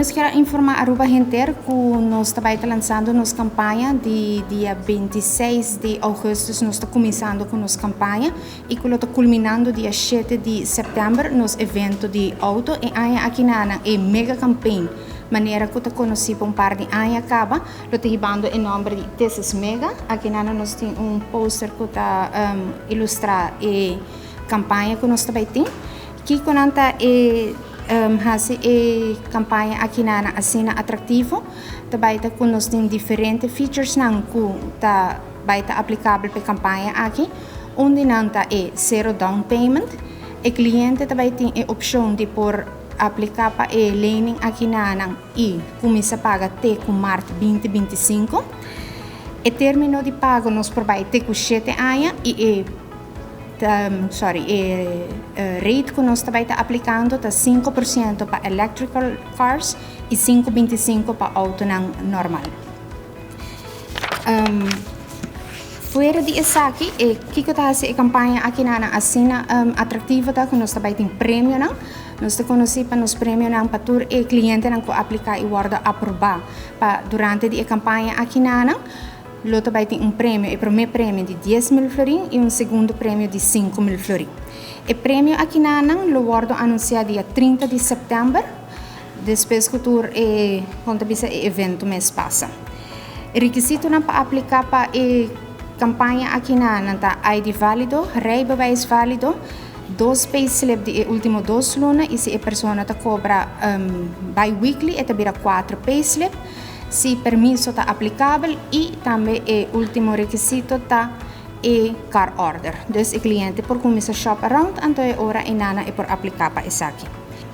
Nos kier informa Aruba henter cu nos ta bay ta lanzando nos campaña di dia 26 di augustus. Nos ta cuminsando cu nos campaña y cu lo ta culminando dia 7 di september, nos evento di auto. E aña aki na e mega campaign, manera cu ta conoci pa un par di aña caba, lo ta hibando e nomber di This is Mega. Aki na nos tin un poster cu ta ilustra e campaña cu nos ta bay tin. Kico nan ta e haci e campaña aki na asina atractivo? Ta bay ta cu nos tin diferente features nan cu ta bay ta aplicabel pa e campaña aki. Un di nan ta e zero down payment. E cliente ta bay tin e opcion di por aplica pa e lening aki na y cuminsa paga te cu maart 2025. E termino di pago nos por bay te cu 7 aña y e sorry, e rate cu nos tambe ta aplicando ta 5% pa electrical cars y 5,25 pa auto normal. Fuera di esaki, e kico ta e campaña aki na asina atractivo ta cu nos tambe tin premio nan. Nos ta conoci pa nos premio nan pa tur e cliente nan cu aplica y wordo aproba pa durante e campaña aki na lo tambe tin un premio, e prome premio di 10 mil florin y un segundo premio di 5 mil florin. E premio aki nan lo wordo anuncia dia 30 di september, despues cu tur e contabilisa e evento mes pasa. E requisito nan pa aplica pa e campaña aki nan ta ID valido, rijbewijs valido, dos payslip di ultimo 2 luna y si e persona ta cobra bi-weekly, e ta bira 4 payslip, si permiso ta aplicabel y tambe e ultimo requisito ta e car order. Dus e cliente por cuminsa shop around, anto e ora eynan e por aplica pa esaki.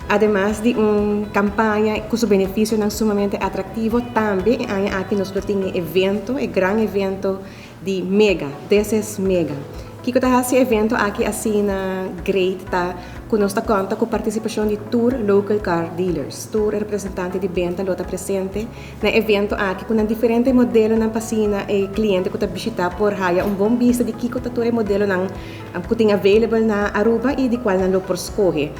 Ademas di un campaña cu su beneficio nan sumamente atractivo, tambe aki nos tin e evento, e gran evento di Mega, This is Mega. Kico ta e evento aki asina great ta cu nos ta conta cu participacion di tur local car dealers, tur representante di benta lo ta presente na evento aki cu diferente modelo nan pa asina e cliente cu ta bishita por haya un bon bista di kico ta tur modelo nan cu tin available na Aruba y di cual nan lo por scoge.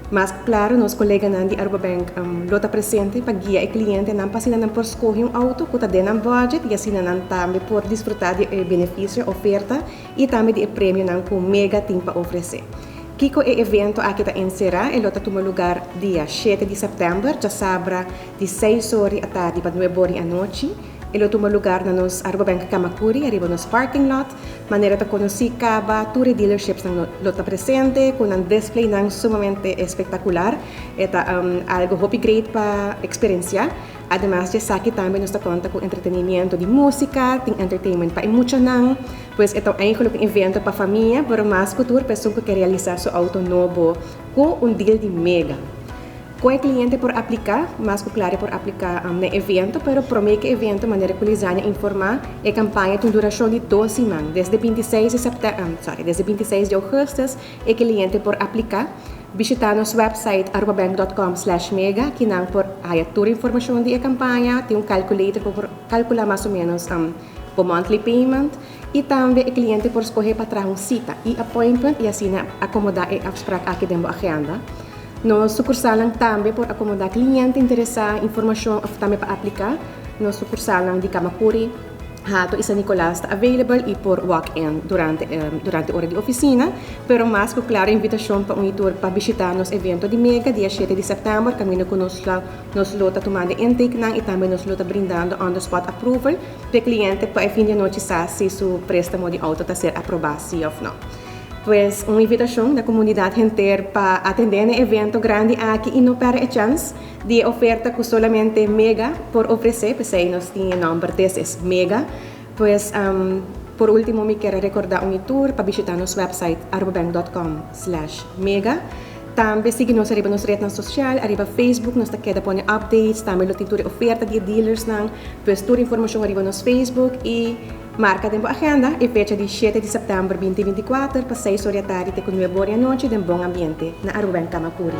Mas claro, nos colega nan di Aruba Bank lo ta presente pa guia e cliente nan pa asina nan por scoge un auto cu ta den nan budget y asina nan tambe por disfruta di beneficio, oferta y tambe di premio nan cu Mega tin pa ofrece. Kico e evento aki ta encera? E lo ta tuma luga dia 7 di september, diasabra, di 6 or di atardi pa 9 or di anochi. E lo tuma luga na nos Aruba Bank Camacuri, ariba nos parking lot. Manera ta conoci caba, tur dealerships nan lo ta presente, cu un display nan sumamente espectacular. Ta algo hopi great pa experiencia. Ademas di esaki, tambe nos ta conta cu entretenimento di musica, tin entertainment pa mucha nan, pues e ta eigenlijk un evento pa famia, pero mas cu tur persona cu kier realisa su auto nobo cu un deal di Mega. Cu e cliente por aplica? Mas cu claro por aplica na evento, pero prome cu evento, manera cu Lizania a informa, e campaña tin duracion di 2 siman. Desde 26 di september, sorry, desde 26 di augustus, e cliente por aplica. Bishita nos website arubabank.com/mega, cu nan por haya tur informacion di campaña, tin un calculator pa calcula mas o menos e monthly payment y tambe e cliente por scoge pa traha un cita e appointment y asina acomoda e afspraak aki den agenda. Nos sucursal tambe por acomoda cliente interesa informacion of tambe pa aplica. Nos sucursal di Camacuri, Hato y San Nicolas ta available y por walk-in durante ora di oficina, pero mas cu claro invitacion pa un tur pa bishita nos evento di Mega dia 7 di september, caminda cu nos lo ta tumando intake nan y tambe nos lo ta brindando on the spot approval pa cliente pa fin di anochi sa si su prestamo di auto ta ser aproba si of no. Pues un invitacion na comunidad henter pa atende e evento grandi aki y no perde e chance di oferta cu solamente Mega por ofrece, pues ey nos tin e nomber This is Mega. Pues por ultimo mi kier recorda un tur pa bishita nos website arubabank.com/mega. Tambe sigui nos ariba nos red social, ariba Facebook, nos ta keda pone updates, tambe lo tin tur oferta di dealers nan, pues tur informacion ariba nos Facebook y marca den agenda e fecha di 7 di september 2024 pa 6 or di atardi te 9 or di anochi den bon ambiente na Aruba Bank Camacuri.